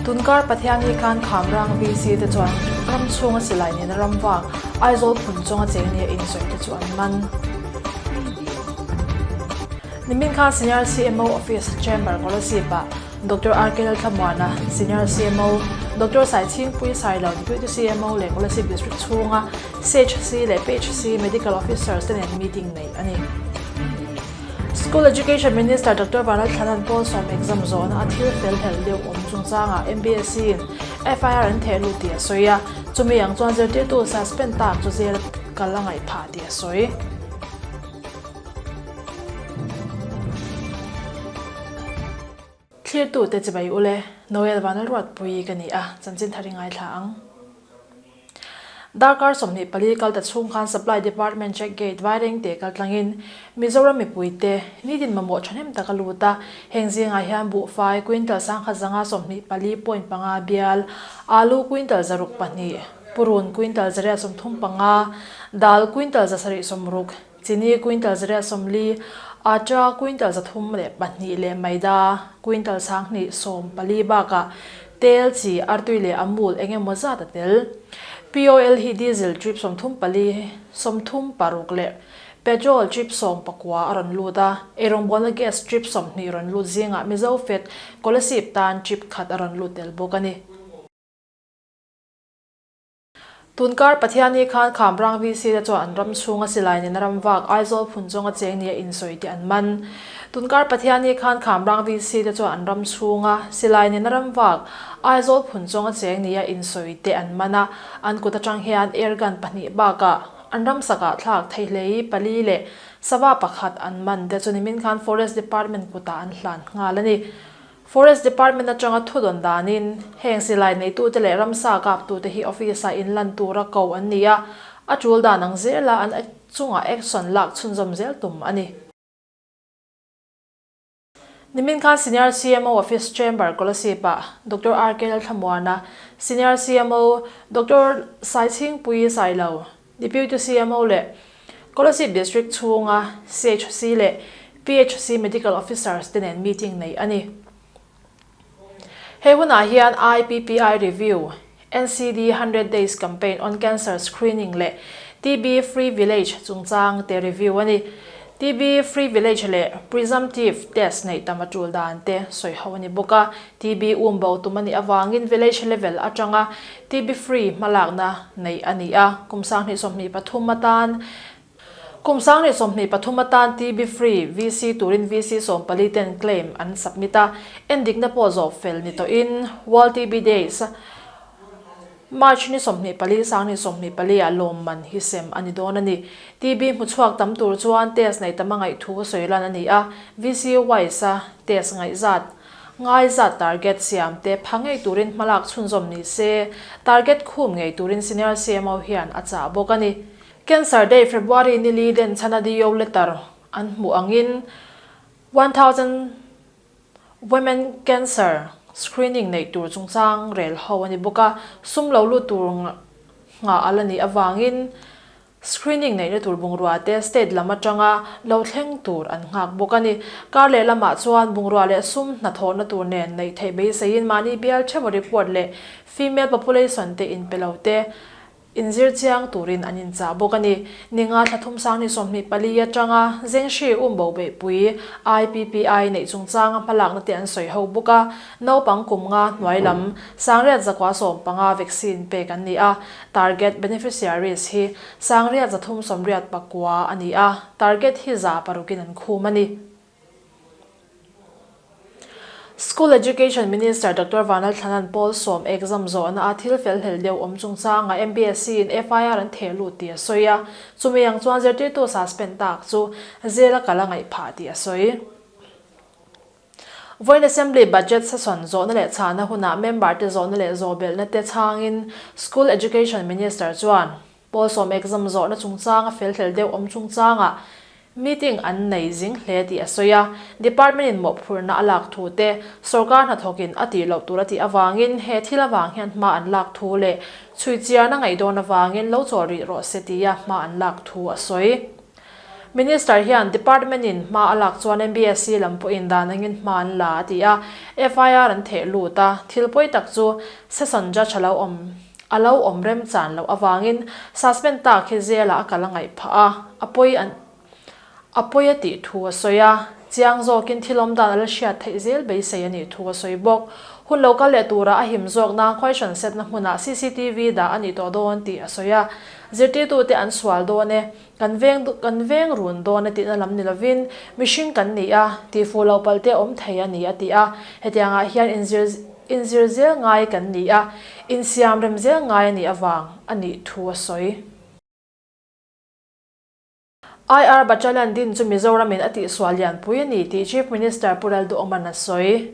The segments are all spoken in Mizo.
Tunkar Pathianni khan Khamrang VC te chuan ram chhunga silai nena ram vang Aizawl phun chunga cheng nia insawi te chu an man. Nimin khan Senior CMO Office Chamber Kolasib-ah Doctor RK Lalthlamuana, Senior CMO, Doctor Saichhingpui Sailo, Deputy CMO leh Kolasib District chhunga CHC leh PHC Medical Officers te nen meeting neih a ni. School Education Minister Doctor Vanlalthlanan Pawl Sawm exam zawhna a thil fel hlel deuh awm chungchangah MBSE in FIR an theh lut tih a sawi a, chumi ang chuan zirtirtu suspend tak chu zel kal a ngaih phah tih a sawi. Thlirtute chibai ule, Noel Vanlalruatpui ka ni a, chanchin thar i ngaithla ang. Darkar 24 kal ta chhung khan Supply Department Check Gate Vairengte kal tlangin Mizoram mipuite nitin mamawh thahnem tak a lut a, heng zingah hian buhfai quintal 1000 24.5 bial, alu quintal 602, purun quintal 135, dal quintal 760, chini quintal 140, atta quintal 302 leh maida quintal 214 bakah Tel, chi, artui leh amul eng emaw zat a tel. POL hi diesel trip 34, 36 leh petrol trip 19 a rawn lut a, eirawngbawlna gas trip 20 rawn lut zingah Mizo Fed Kolasib tan trip khat a rawn lut tel bawk a ni. Tunkar Pathianni khan Khamrang VC te chuan an ram chhunga silai nena ram vak Aizawl phun zawnga cheng nia insawi te an man. Tunkar Pathianni khan Khamrang VC te chuan an ram chhunga silai nena ram vak Aizawl phun zawnga cheng nia insawi te an man a, an kut atang hian air gun pahnih bakah an ram sakah thlak thei hlei pali leh sava pakhat an man te chu nimin khan Forest Department kutah an hlan nghal a ni. Forest Department atanga thudawn danin heng silai neitute leh ramsa kaptute hi office-ah inlan tura ko an ni a, a tul dan ang zela an chungah action lak chhunzawm zel tum a ni. Nimin khan Senior CMO Office Chamber Kolasib-ah Doctor RK Lalthlamuana, Senior CMO Doctor Saichhingpui Sailo, Deputy CMO leh Kolasib District chhunga CHC leh PHC Medical Officers te nen meeting neih a ni. He hunah hian IPPI Review, NCD 100 Days Campaign on Cancer Screening leh TB Free Village chungchang te review a ni. TB Free Village leh Presumptive Test neih tam a tul dan te sawi ho a ni bawk a. TB um bo tum a nih avangin village level atanga TB Free hmalakna neih a ni a, kum 2023 atan Kum 2023 atan TB Free VC turin VC 14 ten claim an submit a, endikna pawh zawh fel ni tawhin World TB Days March ni 24 2024 ah lawmman hi sem a ni dawn a ni. TB hmuchhuak tam tur chuan test nei tam a ngaih thu sawi lan a ni a, VC wise a test ngaihzat Ngaizat target siam te pha ngei turin hmalak chhunzawm ni se, target khum ngei turin Senior CMO hian a chah bawk a ni. Cancer Day February ni li den chhana DO letter an hmuh angin 1000 Women Cancer Screening neih tur chungchang rel ho a ni bawk a, sum lo lut tur nghah a la nih avangin Screening neihna tur bungrua te state lam atanga lo thleng tur an nghak bawk a ni. Kar leh lamah chuan bungrua leh sum hnathawhna tur nen neih theih beiseiin mahni bial theuha report leh female population te inpe lo te inzir chiang turin an inchah bawk a ni. Ninga thla thum sang ni 24 atanga Zengshi umbo beihpui IPPI neih chungchanga hmalakna te an sawi ho bawk a. Naupang kum nga hnuai lam 10,915 vaccine pek an ni a, target beneficiaries hi 389 a ni a, target hi 600 in an khum a ni. School Education Minister Doctor Vanlalthlanan Pawl sawm exam zawhna a thil fel hlel deuh awm chungchanga MBSE in FIR an theh lut tih a sawi a, chumi ang chuan zirtirtu suspend tak chu zela kal a ngaih phah tih a sawi. Vawiin Assembly Budget session zawhna leh chhahna hunah member te zawhna leh zawhbelhna te chhangin School Education Minister chuan Pawl sawm exam zawhna chungchanga felhlel deuh awm chungchangah meeting an nei zing hle tih a sawi a. Department in mawhphurhna a lak thu te, sorkar hnathawkin a tih loh tur a tih avangin he thil avang hian hma an lak thu leh chhuichiarna ngaihdawn avangin lo chawl rih rawh se tia hma an lak thu a sawi. Minister hian Department in hma a lak chuan MBSC lam pawhin dan angin hma an la a ti a, FIR an theh lut a, thil pawi tak chu Session Judge a lo awm a lo awm remchan loh avangin suspend tak hi jail-ah a kal a ngaih phah a, a pawi an a pawi a tih thu a sawi a, chiang zawkin thil awm dan a la hriat theih zel beisei a nih thu a sawi bawk. Hun lo kal leh turah a him zawk nan question set na hmunah cctv dah a nih tawh dawn tih a sawi a, zirtirtute an sual dawn e, kan veng kan veng run dawn e tihna lam ni lovin mihring kan ni a, tihfuh loh palh te awm thei a ni a ti a, hetiangah hian inzir inzir zel ngai kan ni a, insiam rem zel ngai a nih avang a nih thu a sawi. IR Battalion din chu Mizoramin a tihsual lianpui a ni tih Chief Minister Pu Lalduhawman a sawi.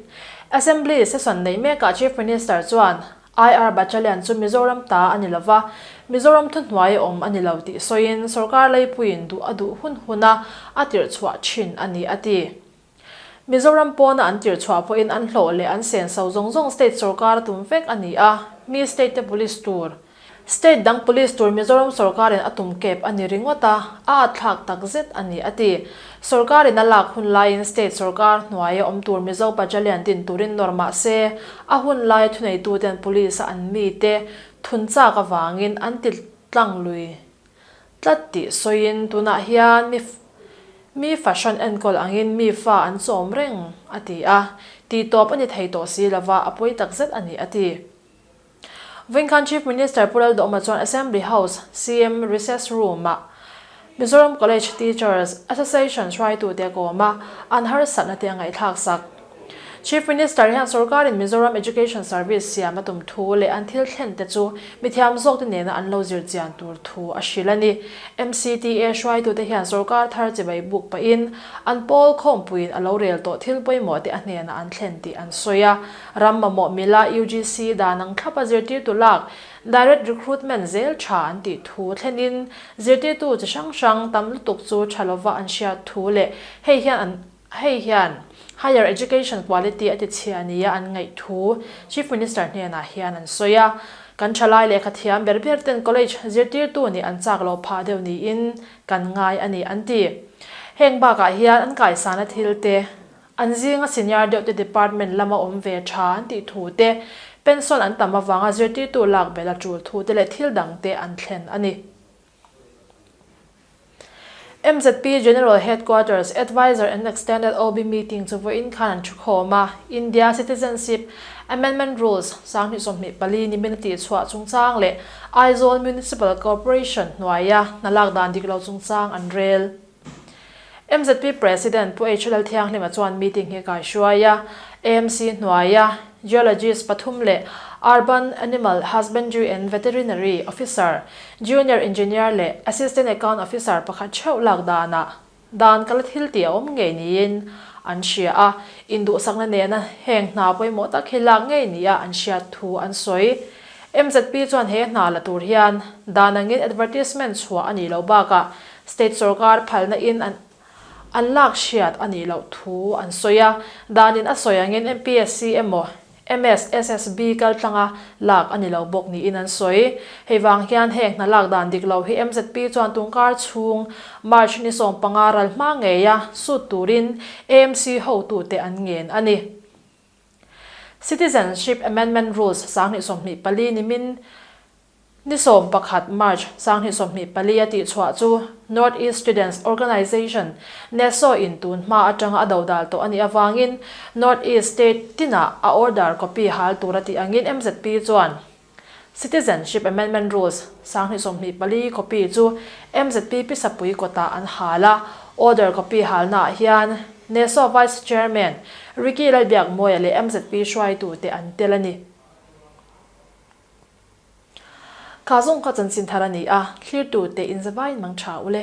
Assembly session neih mekah Chief Minister chuan IR Battalion chu Mizoram ta a ni lova, Mizoram thuhnuai a awm a ni lo tih sawiin sorkar leipuiin duh a duh hun huna a tirhchhuah thin a ni a ti. Mizoram pawna an tirhchhuah pawhin an hlawh leh an senso zawng zawng state sorkar a tum vek a ni a, mi state te police tur, state dang police tur Mizoram sorkarin a tum kep a ni ringawt a, a atthlak tak zet a ni a ti. Sorkarin a lak hun laiin state sorkar hnuaia awm tur Mizo Battalion din turin nawr mah se, a hun laia thuneituten police a an mite thun chak avangin an ti tlang lui tlat tih sawiin tunah hian mi mi fahran enkawl angin mi fa an chawm reng a ti a, tihtawp a ni thei tawh si lova a pawi takzet a ni a ti. Vengkhan Chief Minister Pu Lalduhawma chuan Assembly House CM Recess Room-ah Mizoram College Teachers Association hruaitute a kawm a, an harsatna te a ngaihthlak sak. Chief Minister hian sorkarin Mizoram Education Service siam a tum thu leh an thil thlen te chu mithiam zawkte nena an lo zir chian tur thu a hrilh a ni. MCTA hruaitute hian sorkar thar chibai buk pahin an pawl khawmpuiin a lo rel tawh thil pawimawh te a hnenah an thlen tih an sawi a. Ram mamawh mila UGC dan ang thlapa zirtirtu lak Direct Recruitment zel tha an tih thu thlenin zirtirtu chi hrang hrang tam lutuk chu tha lova an hriat thu leh hei hian an Hei hian higher education quality a ti chhia nia an ngaih thu Chief Minister hnenah hian an sawi a. Kan thalai lehkha thiam ber ber ten college zirtirtu nih an chak lo phah deuh niin kan ngai a ni an ti. Heng bakah hian an kaisana thil te, an zinga senior deuh te department lama awm ve tha an tih thu te, pension an tam avanga zirtirtu lak belh a tul thu te leh thil dang te an thlen a ni. MZP General Headquarters Adviser and Extended OB Meeting chu vawiin khan an thukhawm a, India Citizenship Amendment Rules 2024 nimin a tihchhuah chungchang leh Aizawl Municipal Corporation hnuaia hna lak dan dik lo chungchang an rel. MZP President Pu H Lalthianghlima chuan meeting hi a kaihruai a, AMC hnuaia Geologist pathum leh Urban Animal Husbandry and Veterinary Officer, Junior Engineer leh Assistant Account Officer pakhat theuh lak danah dan kala thil tih a awm ngei niin an hria a, induhsakna nena heng hna pawimawh tak hi lak ngei nia an hriat thu an sawi. MZP chuan he hna la tur hian dan angin advertisement chhuah a nih loh bakah State sorkar phalna in an an lak hriat a nih loh thu an sawi a, danin a sawi angin MPSC emaw MSSSB kaltlanga lak a ni lo bawk niin an sawi. Hei vang hian heng hna lak dan dik lo hi MZP chuan tungkar chhung March ni 15 ral hma ngeia sut turin AMC hotute an ngen a ni. Citizenship Amendment Rules 2024 nimin Ni 11 March 2024 a tihchhuah chu North East Students Organisation, NESO, in tun hma atanga a dodal tawh a nih avangin North East State tinah a order copy hal tur a tih angin MZP chuan Citizenship Amendment Rules 2024 copy chu MZP Pisapui kawtah an hal a, order copy halnaah hian NESO Vice Chairman Ricky Lalbiakmawia leh MZP hruaitute an tel a ni. Kha zawng kha chanchin thar a ni a, thlirtu te in zavaiin mang tha u le.